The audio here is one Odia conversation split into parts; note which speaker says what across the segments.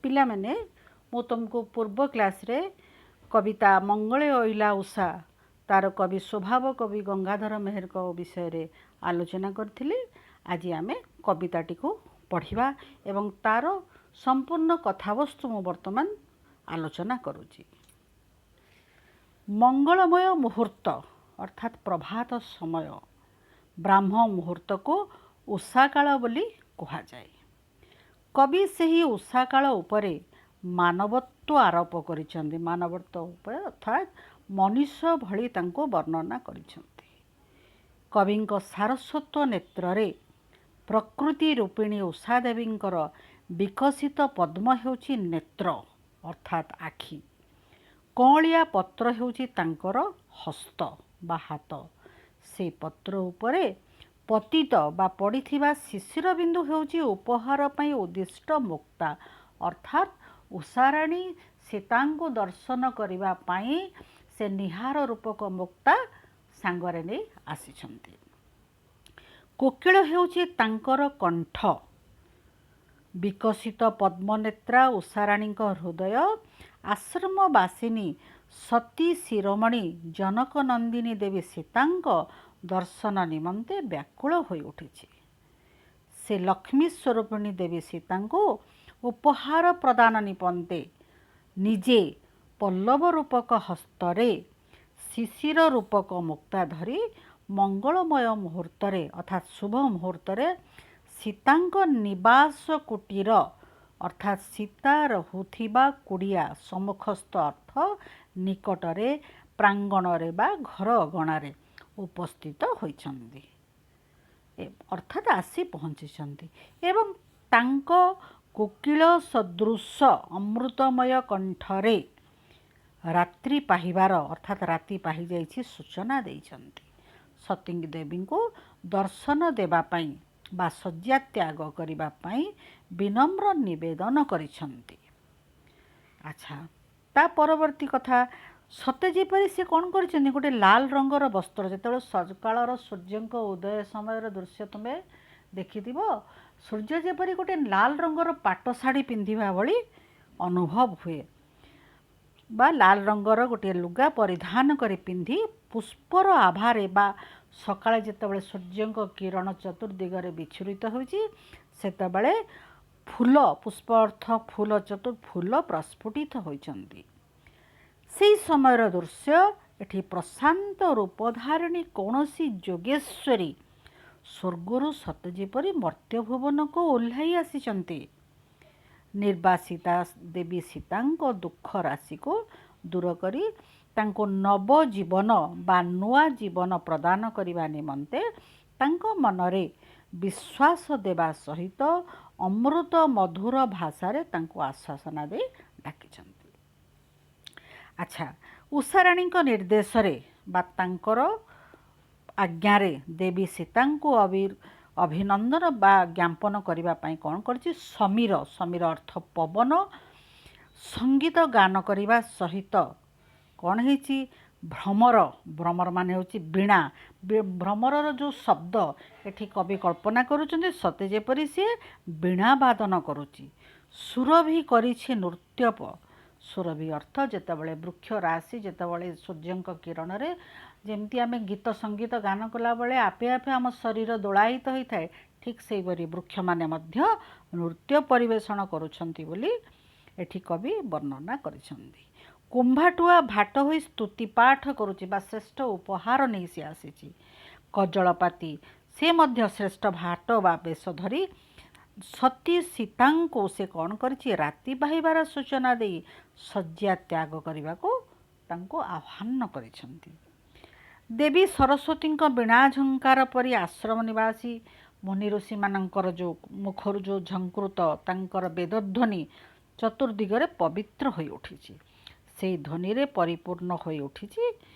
Speaker 1: ପିଲାମାନେ, ମୁଁ ତୁମକୁ ପୂର୍ବ କ୍ଲାସ୍ରେ କବିତା ମଙ୍ଗଳେ ଅଇଲା ଉଷା, ତାର କବି ସ୍ୱଭାବ କବି ଗଙ୍ଗାଧର ମେହେରଙ୍କ ବିଷୟରେ ଆଲୋଚନା କରିଥିଲି। ଆଜି ଆମେ କବିତାଟିକୁ ପଢ଼ିବା ଏବଂ ତାର ସମ୍ପୂର୍ଣ୍ଣ କଥାବସ୍ତୁ ମୁଁ ବର୍ତ୍ତମାନ ଆଲୋଚନା କରୁଛି। ମଙ୍ଗଳମୟ ମୁହୂର୍ତ୍ତ ଅର୍ଥାତ୍ ପ୍ରଭାତ ସମୟ, ବ୍ରାହ୍ମ ମୁହୂର୍ତ୍ତକୁ ଉଷାକାଳ ବୋଲି କୁହାଯାଏ। କବି ସେହି ଉଷାକାଳ ଉପରେ ମାନବତ୍ୱ ଆରୋପ କରିଛନ୍ତି। ମାନବତ୍ୱ ଉପରେ ଅର୍ଥାତ୍ ମନୁଷ୍ୟ ଭଳି ତାଙ୍କୁ ବର୍ଣ୍ଣନା କରିଛନ୍ତି। କବିଙ୍କ ସାରସ୍ୱତ ନେତ୍ରରେ ପ୍ରକୃତି ରୂପିଣୀ ଉଷା ଦେବୀଙ୍କର ବିକଶିତ ପଦ୍ମ ହେଉଛି ନେତ୍ର ଅର୍ଥାତ୍ ଆଖି, କଅଁଳିଆ ପତ୍ର ହେଉଛି ତାଙ୍କର ହସ୍ତ ବା ହାତ। ସେ ପତ୍ର ଉପରେ ପତିତ ବା ପଡ଼ିଥିବା ଶିଶିର ବିନ୍ଦୁ ହେଉଛି ଉପହାର ପାଇଁ ଉଦ୍ଦିଷ୍ଟ ମୁକ୍ତା। ଅର୍ଥାତ୍ ଉଷାରାଣୀ ସୀତାଙ୍କୁ ଦର୍ଶନ କରିବା ପାଇଁ ସେ ନିହାର ରୂପକ ମୁକ୍ତା ସାଙ୍ଗରେ ନେଇ ଆସିଛନ୍ତି। କୋକିଳ ହେଉଛି ତାଙ୍କର କଣ୍ଠ। ବିକଶିତ ପଦ୍ମନେତ୍ରା ଉଷାରାଣୀଙ୍କ ହୃଦୟ ଆଶ୍ରମବାସିନୀ ସତୀ ଶିରୋମଣି ଜନକ ନନ୍ଦିନୀ ଦେବୀ ସୀତାଙ୍କ ଦର୍ଶନ ନିମନ୍ତେ ବ୍ୟାକୁଳ ହୋଇଉଠିଛି। ସେ ଲକ୍ଷ୍ମୀ ସ୍ୱରୂପିଣୀ ଦେବୀ ସୀତାଙ୍କୁ ଉପହାର ପ୍ରଦାନ ନିମନ୍ତେ ନିଜେ ପଲ୍ଲବ ରୂପକ ହସ୍ତରେ ଶିଶିର ରୂପକ ମୁକ୍ତା ଧରି ମଙ୍ଗଳମୟ ମୁହୂର୍ତ୍ତରେ ଅର୍ଥାତ୍ ଶୁଭ ମୁହୂର୍ତ୍ତରେ ସୀତାଙ୍କ ନିବାସ କୁଟୀର ଅର୍ଥାତ୍ ସୀତା ରହୁଥିବା କୁଡ଼ିଆ, ସମ୍ମୁଖସ୍ଥ ଅର୍ଥ ନିକଟରେ, ପ୍ରାଙ୍ଗଣରେ ବା ଘର ଅଗଣାରେ ଉପସ୍ଥିତ ହୋଇଛନ୍ତି, ଅର୍ଥାତ୍ ଆସି ପହଞ୍ଚିଛନ୍ତି ଏବଂ ତାଙ୍କ କୋକିଳ ସଦୃଶ ଅମୃତମୟ କଣ୍ଠରେ ରାତ୍ରି ପାହିବାର ଅର୍ଥାତ୍ ରାତି ପାହିଯାଇଛି ସୂଚନା ଦେଇଛନ୍ତି। ସତୀ ଦେବୀଙ୍କୁ ଦର୍ଶନ ଦେବା ପାଇଁ ବା ଶଯ୍ୟା ତ୍ୟାଗ କରିବା ପାଇଁ ବିନମ୍ର ନିବେଦନ କରିଛନ୍ତି। ଆଚ୍ଛା, ତା ପରବର୍ତ୍ତୀ କଥା, ସତେ ଯେପରି ସେ କ'ଣ କରିଛନ୍ତି, ଗୋଟେ ଲାଲ ରଙ୍ଗର ବସ୍ତ୍ର। ଯେତେବେଳେ ସକାଳର ସୂର୍ଯ୍ୟଙ୍କ ଉଦୟ ସମୟର ଦୃଶ୍ୟ ତୁମେ ଦେଖିଥିବ, ସୂର୍ଯ୍ୟ ଯେପରି ଗୋଟେ ଲାଲ ରଙ୍ଗର ପାଟ ଶାଢ଼ୀ ପିନ୍ଧିବା ଭଳି ଅନୁଭବ ହୁଏ ବା ଲାଲ ରଙ୍ଗର ଗୋଟିଏ ଲୁଗା ପରିଧାନ କରି ପିନ୍ଧି ପୁଷ୍ପର ଆଭାରେ ବା ସକାଳେ ଯେତେବେଳେ ସୂର୍ଯ୍ୟଙ୍କ କିରଣ ଚତୁର୍ଦିଗରେ ବିଚ୍ଛୁରିତ ହେଉଛି, ସେତେବେଳେ ଫୁଲ, ପୁଷ୍ପ ଅର୍ଥ ଫୁଲ, ଫୁଲ ପ୍ରସ୍ଫୁଟିତ ହୋଇଛନ୍ତି। ସେହି ସମୟର ଦୃଶ୍ୟ ଏଠି ପ୍ରଶାନ୍ତ ରୂପଧାରିଣୀ କୌଣସି ଯୋଗେଶ୍ୱରୀ ସ୍ୱର୍ଗରୁ ସତେ ଯେପରି ମର୍ତ୍ତ୍ୟଭୁବନକୁ ଓହ୍ଲାଇ ଆସିଛନ୍ତି। ନିର୍ବାସିତା ଦେବୀ ସୀତାଙ୍କ ଦୁଃଖ ରାଶିକୁ ଦୂର କରି ତାଙ୍କୁ ନବଜୀବନ ବା ନୂଆ ଜୀବନ ପ୍ରଦାନ କରିବା ନିମନ୍ତେ ତାଙ୍କ ମନରେ ବିଶ୍ୱାସ ଦେବା ସହିତ ଅମୃତ ମଧୁର ଭାଷାରେ ତାଙ୍କୁ ଆଶ୍ୱାସନା ଦେଇ ଡାକିଛନ୍ତି। ଆଚ୍ଛା, ଉଷାରାଣୀଙ୍କ ନିର୍ଦ୍ଦେଶରେ ବା ତାଙ୍କର ଆଜ୍ଞାରେ ଦେବୀ ସୀତାଙ୍କୁ ଅଭିନନ୍ଦନ ବା ଜ୍ଞାପନ କରିବା ପାଇଁ କ'ଣ କରିଛି? ସମୀର, ସମୀର ଅର୍ଥ ପବନ, ସଙ୍ଗୀତ ଗାନ କରିବା ସହିତ କ'ଣ ହେଇଛି? ଭ୍ରମର, ଭ୍ରମର ମାନେ ହେଉଛି ବୀଣା। ଭ୍ରମରର ଯେଉଁ ଶବ୍ଦ ଏଠି କବି କଳ୍ପନା କରୁଛନ୍ତି, ସତେ ଯେପରି ସିଏ ବୀଣା ବାଦନ କରୁଛି। ସୁରଭି କରିଛି ନୃତ୍ୟପ। ସୁରଭି ଅର୍ଥ ଯେତେବେଳେ ବୃକ୍ଷ ରାଶି ଯେତେବେଳେ ସୂର୍ଯ୍ୟଙ୍କ କିରଣରେ, ଯେମିତି ଆମେ ଗୀତ ସଙ୍ଗୀତ ଗାନ କଲାବେଳେ ଆପେ ଆପେ ଆମ ଶରୀର ଦୋଳାୟିତ ହୋଇଥାଏ, ଠିକ୍ ସେହିପରି ବୃକ୍ଷମାନେ ମଧ୍ୟ ନୃତ୍ୟ ପରିବେଷଣ କରୁଛନ୍ତି ବୋଲି ଏଠି କବି ବର୍ଣ୍ଣନା କରିଛନ୍ତି। କୁମ୍ଭାଟୁଆ ଭାଟ ହୋଇ ସ୍ତୁତି ପାଠ କରୁଛି ବା ଶ୍ରେଷ୍ଠ ଉପହାର ନେଇ ସେ ଆସିଛି। କଜଳପାତି ସେ ମଧ୍ୟ ଶ୍ରେଷ୍ଠ ଭାଟ ବା ବେଶ ଧରି ସତୀ ସୀତାଙ୍କୁ ସେ କ'ଣ କରିଛି? ରାତି ପାହିବାର ସୂଚନା ଦେଇ ଶଯ୍ୟା ତ୍ୟାଗ କରିବାକୁ ତାଙ୍କୁ ଆହ୍ୱାନ କରିଛନ୍ତି। ଦେବୀ ସରସ୍ୱତୀଙ୍କ ବୀଣା ଝଙ୍କାର ପରି ଆଶ୍ରମ ନିବାସୀ ମୁନି ଋଷିମାନଙ୍କର ଯେଉଁ ମୁଖରୁ ଯେଉଁ ଝଙ୍କୃତ ତାଙ୍କର ବେଦଧ୍ୱନି ଚତୁର୍ଦିଗରେ ପବିତ୍ର ହୋଇ ଉଠିଛି। ସେଇ ଧ୍ୱନିରେ ପରିପୂର୍ଣ୍ଣ ହୋଇ ଉଠିଛି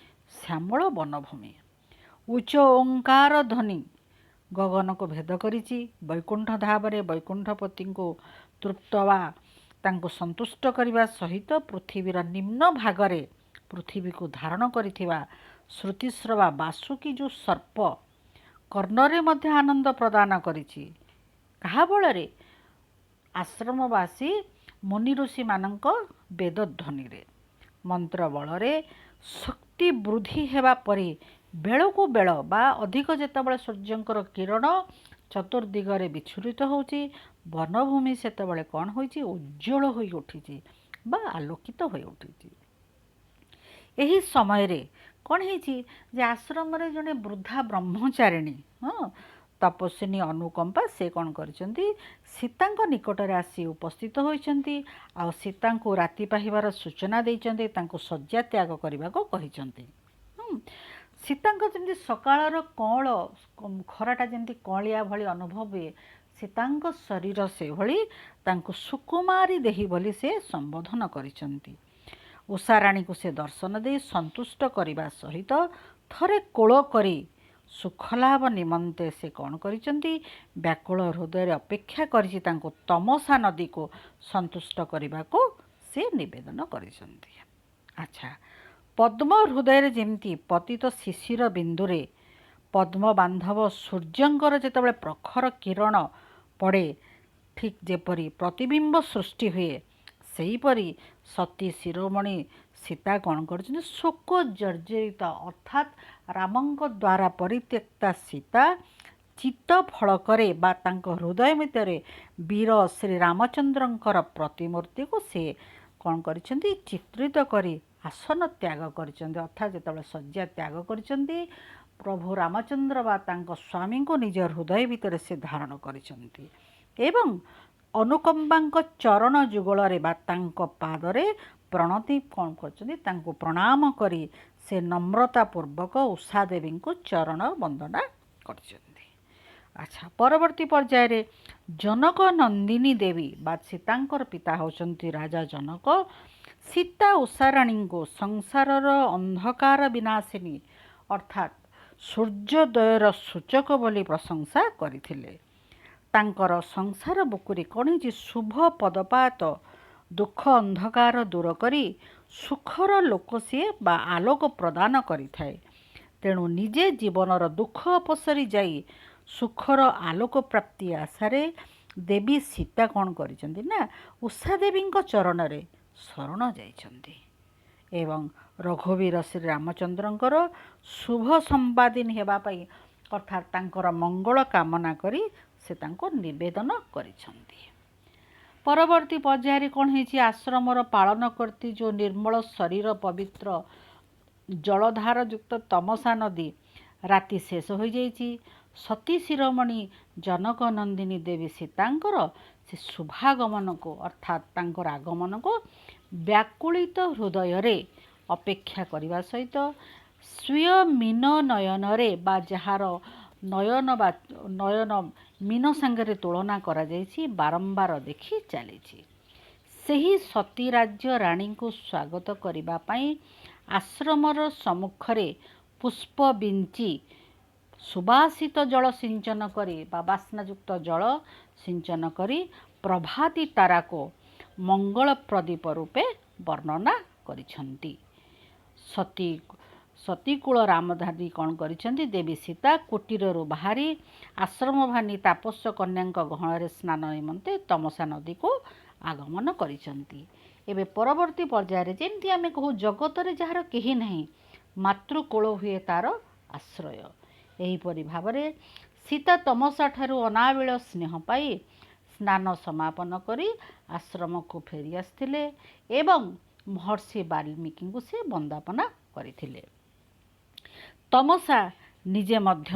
Speaker 1: ଶ୍ୟାମଳ ବନଭୂମି। ଉଚ୍ଚ ଓଙ୍କାର ଧ୍ୱନି ଗଗନକୁ ଭେଦ କରିଛି। ବୈକୁଣ୍ଠ ଧାମରେ ବୈକୁଣ୍ଠପତିଙ୍କୁ ତୃପ୍ତ ବା ତାଙ୍କୁ ସନ୍ତୁଷ୍ଟ କରିବା ସହିତ ପୃଥିବୀର ନିମ୍ନ ଭାଗରେ ପୃଥିବୀକୁ ଧାରଣ କରିଥିବା ଶ୍ରୁତିଶ୍ରବା ବାସୁକୀ ଯେଉଁ ସର୍ପ କର୍ଣ୍ଣରେ ମଧ୍ୟ ଆନନ୍ଦ ପ୍ରଦାନ କରିଛି। କାହା ବଳରେ? ଆଶ୍ରମବାସୀ ମୁନି ଋଷିମାନଙ୍କ ବେଦଧ୍ୱନିରେ। ମନ୍ତ୍ର ବଳରେ ଶକ୍ତି ବୃଦ୍ଧି ହେବା ପରି ବେଳକୁ ବେଳ ବା ଅଧିକ ଯେତେବେଳେ ସୂର୍ଯ୍ୟଙ୍କର କିରଣ ଚତୁର୍ଦିଗରେ ବିଚ୍ଛୁରିତ ହେଉଛି, ବନଭୂମି ସେତେବେଳେ କ'ଣ ହୋଇଛି? ଉଜ୍ଜ୍ୱଳ ହୋଇ ଉଠିଛି ବା ଆଲୋକିତ ହୋଇ ଉଠିଛି। ଏହି ସମୟରେ କ'ଣ ହେଇଛି ଯେ ଆଶ୍ରମରେ ଜଣେ ବୃଦ୍ଧା ବ୍ରହ୍ମଚାରିଣୀ, ହଁ, ତପସ୍ୱିନୀ ଅନୁକମ୍ପା, ସେ କ'ଣ କରିଛନ୍ତି? ସୀତାଙ୍କ ନିକଟରେ ଆସି ଉପସ୍ଥିତ ହୋଇଛନ୍ତି ଆଉ ସୀତାଙ୍କୁ ରାତି ପାହିବାର ସୂଚନା ଦେଇଛନ୍ତି, ତାଙ୍କୁ ଶଯ୍ୟା ତ୍ୟାଗ କରିବାକୁ କହିଛନ୍ତି। ସୀତାଙ୍କ ଯେମିତି ସକାଳର କଅଁଳ ଖରାଟା ଯେମିତି କଅଁଳିଆ ଭଳି ଅନୁଭବ ହୁଏ, ସୀତାଙ୍କ ଶରୀର ସେଭଳି, ତାଙ୍କୁ ସୁକୁମାରୀ ଦେହୀ ବୋଲି ସେ ସମ୍ବୋଧନ କରିଛନ୍ତି। ଉଷାରାଣୀକୁ ସେ ଦର୍ଶନ ଦେଇ ସନ୍ତୁଷ୍ଟ କରିବା ସହିତ ଥରେ କୋଳ କରି ସୁଖଲାଭ ନିମନ୍ତେ ସେ କ'ଣ କରିଛନ୍ତି? ବ୍ୟାକୁଳ ହୃଦୟରେ ଅପେକ୍ଷା କରିଛି ତାଙ୍କୁ ତମସା ନଦୀକୁ ସନ୍ତୁଷ୍ଟ କରିବାକୁ ସେ ନିବେଦନ କରିଛନ୍ତି। ଆଚ୍ଛା, ପଦ୍ମ ହୃଦୟରେ ଯେମିତି ପତିତ ଶିଶିର ବିନ୍ଦୁରେ ପଦ୍ମ ବାନ୍ଧବ ସୂର୍ଯ୍ୟଙ୍କର ଯେତେବେଳେ ପ୍ରଖର କିରଣ ପଡ଼େ, ଠିକ୍ ଯେପରି ପ୍ରତିବିମ୍ବ ସୃଷ୍ଟି ହୁଏ, ସେହିପରି ସତୀ ଶିରୋମଣି ସୀତା କ'ଣ କରିଛନ୍ତି? ଶୋକ ଜର୍ଜରିତ, ଅର୍ଥାତ୍ ରାମଙ୍କ ଦ୍ୱାରା ପରିତ୍ୟକ୍ତା ସୀତା ଚିତ୍ତ ଫଳକରେ ବା ତାଙ୍କ ହୃଦୟ ଭିତରେ ବୀର ଶ୍ରୀରାମଚନ୍ଦ୍ରଙ୍କର ପ୍ରତିମୂର୍ତ୍ତିକୁ ସେ କ'ଣ କରିଛନ୍ତି? ଚିତ୍ରିତ କରି ଆସନ ତ୍ୟାଗ କରିଛନ୍ତି। ଅର୍ଥାତ୍ ଯେତେବେଳେ ଶଯ୍ୟା ତ୍ୟାଗ କରିଛନ୍ତି, ପ୍ରଭୁ ରାମଚନ୍ଦ୍ର ବା ତାଙ୍କ ସ୍ୱାମୀଙ୍କୁ ନିଜ ହୃଦୟ ଭିତରେ ସେ ଧାରଣ କରିଛନ୍ତି ଏବଂ ଅନୁକମ୍ପାଙ୍କ ଚରଣ ଯୁଗଳରେ ବା ତାଙ୍କ ପାଦରେ ପ୍ରଣତି କ'ଣ କରିଛନ୍ତି? ତାଙ୍କୁ ପ୍ରଣାମ କରି ସେ ନମ୍ରତା ପୂର୍ବକ ଉଷା ଦେବୀଙ୍କୁ ଚରଣ ବନ୍ଦନା କରିଛନ୍ତି। ଆଚ୍ଛା, ପରବର୍ତ୍ତୀ ପର୍ଯ୍ୟାୟରେ ଜନକ ନନ୍ଦିନୀ ଦେବୀ ବା ସୀତାଙ୍କର ପିତା ହେଉଛନ୍ତି ରାଜା ଜନକ, ସୀତା ଉଷାରାଣୀଙ୍କୁ ସଂସାରର ଅନ୍ଧକାର ବିନାଶିନୀ, ଅର୍ଥାତ୍ ସୂର୍ଯ୍ୟୋଦୟର ସୂଚକ ବୋଲି ପ୍ରଶଂସା କରିଥିଲେ। ତାଙ୍କର ସଂସାର ବୁକୁରେ କ'ଣ ହେଇଛି? ଶୁଭ ପଦପାତ ଦୁଃଖ ଅନ୍ଧକାର ଦୂର କରି ସୁଖର ଲୋକ ସିଏ ବା ଆଲୋକ ପ୍ରଦାନ କରିଥାଏ। ତେଣୁ ନିଜେ ଜୀବନର ଦୁଃଖ ଅପସରି ଯାଇ ସୁଖର ଆଲୋକ ପ୍ରାପ୍ତି ଆଶାରେ ଦେବୀ ସୀତା କ'ଣ କରିଛନ୍ତି ନା ଉଷା ଦେବୀଙ୍କ ଚରଣରେ ଶରଣ ଯାଇଛନ୍ତି ଏବଂ ରଘୁବୀର ଶ୍ରୀରାମଚନ୍ଦ୍ରଙ୍କର ଶୁଭ ସମ୍ବାଦିନୀ ହେବା ପାଇଁ, ଅର୍ଥାତ୍ ତାଙ୍କର ମଙ୍ଗଳ କାମନା କରି ସେ ତାଙ୍କୁ ନିବେଦନ କରିଛନ୍ତି। ପରବର୍ତ୍ତୀ ପର୍ଯ୍ୟାୟରେ କ'ଣ ହେଇଛି? ଆଶ୍ରମର ପାଳନକର୍ତ୍ତୀ ଯେଉଁ ନିର୍ମଳ ଶରୀର ପବିତ୍ର ଜଳଧାର ଯୁକ୍ତ ତମସା ନଦୀ, ରାତି ଶେଷ ହୋଇଯାଇଛି। ସତୀ ଶିରୋମଣି ଜନକ ନନ୍ଦିନୀ ଦେବୀ ସୀତାଙ୍କର ସେ ଶୁଭାଗମନକୁ, ଅର୍ଥାତ୍ ତାଙ୍କର ଆଗମନକୁ ବ୍ୟାକୁଳିତ ହୃଦୟରେ ଅପେକ୍ଷା କରିବା ସହିତ ସ୍ୱୀୟ ମୀନ ନୟନରେ ବା ଯାହାର ନୟନ ବା ନୟନ ମୀନ ସାଙ୍ଗରେ ତୁଳନା କରାଯାଇଛି, ବାରମ୍ବାର ଦେଖି ଚାଲିଛି। ସେହି ସତୀ ରାଜ୍ୟ ରାଣୀଙ୍କୁ ସ୍ୱାଗତ କରିବା ପାଇଁ ଆଶ୍ରମର ସମ୍ମୁଖରେ ପୁଷ୍ପ ବିଞ୍ଚି ସୁବାସିତ ଜଳ ସିଞ୍ଚନ କରି ବା ବାସ୍ନାଯୁକ୍ତ ଜଳ ସିଞ୍ଚନ କରି ପ୍ରଭାତୀ ତାରାକୁ ମଙ୍ଗଳ ପ୍ରଦୀପ ରୂପେ ବର୍ଣ୍ଣନା କରିଛନ୍ତି। ସତୀକୁଳ ରାମଧାରୀ କ'ଣ କରିଛନ୍ତି? ଦେବୀ ସୀତା କୁଟୀରରୁ ବାହାରି ଆଶ୍ରମ ଭାନି ତାପସ କନ୍ୟାଙ୍କ ଗହଣରେ ସ୍ନାନ ନିମନ୍ତେ ତମସା ନଦୀକୁ ଆଗମନ କରିଛନ୍ତି। ଏବେ ପରବର୍ତ୍ତୀ ପର୍ଯ୍ୟାୟରେ ଯେମିତି ଆମେ କହୁ, ଜଗତରେ ଯାହାର କେହି ନାହିଁ, ମାତୃକୋଳ ହୁଏ ତାର ଆଶ୍ରୟ। ଏହିପରି ଭାବରେ ସୀତା ତମସା ଠାରୁ ଅନାବିଳ ସ୍ନେହ ପାଇ ସ୍ନାନ ସମାପନ କରି ଆଶ୍ରମକୁ ଫେରି ଆସିଥିଲେ ଏବଂ ମହର୍ଷି ବାଲ୍ମୀକିଙ୍କୁ ସେ ବନ୍ଦାପନା କରିଥିଲେ। ତମସା ନିଜେ ମଧ୍ୟ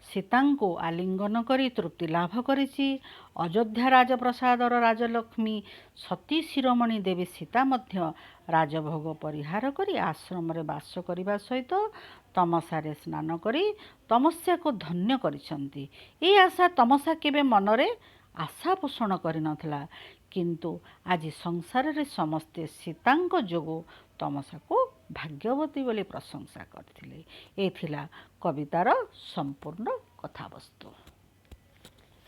Speaker 1: ସୀତାଙ୍କୁ ଆଲିଙ୍ଗନ କରି ତୃପ୍ତି ଲାଭ କରିଛି। ଅଯୋଧ୍ୟା ରାଜପ୍ରସାଦର ରାଜଲକ୍ଷ୍ମୀ ସତୀ ଶିରୋମଣି ଦେବୀ ସୀତା ମଧ୍ୟ ରାଜଭୋଗ ପରିହାର କରି ଆଶ୍ରମରେ ବାସ କରିବା ସହିତ ତମସାରେ ସ୍ନାନ କରି ତମସ୍ୟାକୁ ଧନ୍ୟ କରିଛନ୍ତି। ଏହି ଆଶା ତମସା କେବେ ମନରେ ଆଶା ପୋଷଣ କରିନଥିଲା, କିନ୍ତୁ ଆଜି ସଂସାରରେ ସମସ୍ତେ ସୀତାଙ୍କ ଯୋଗୁଁ ତମସାକୁ ଭାଗ୍ୟବତୀ ବୋଲି ପ୍ରଶଂସା କରିଥିଲେ। ଏ ଥିଲା କବିତାର ସମ୍ପୂର୍ଣ୍ଣ କଥାବସ୍ତୁ।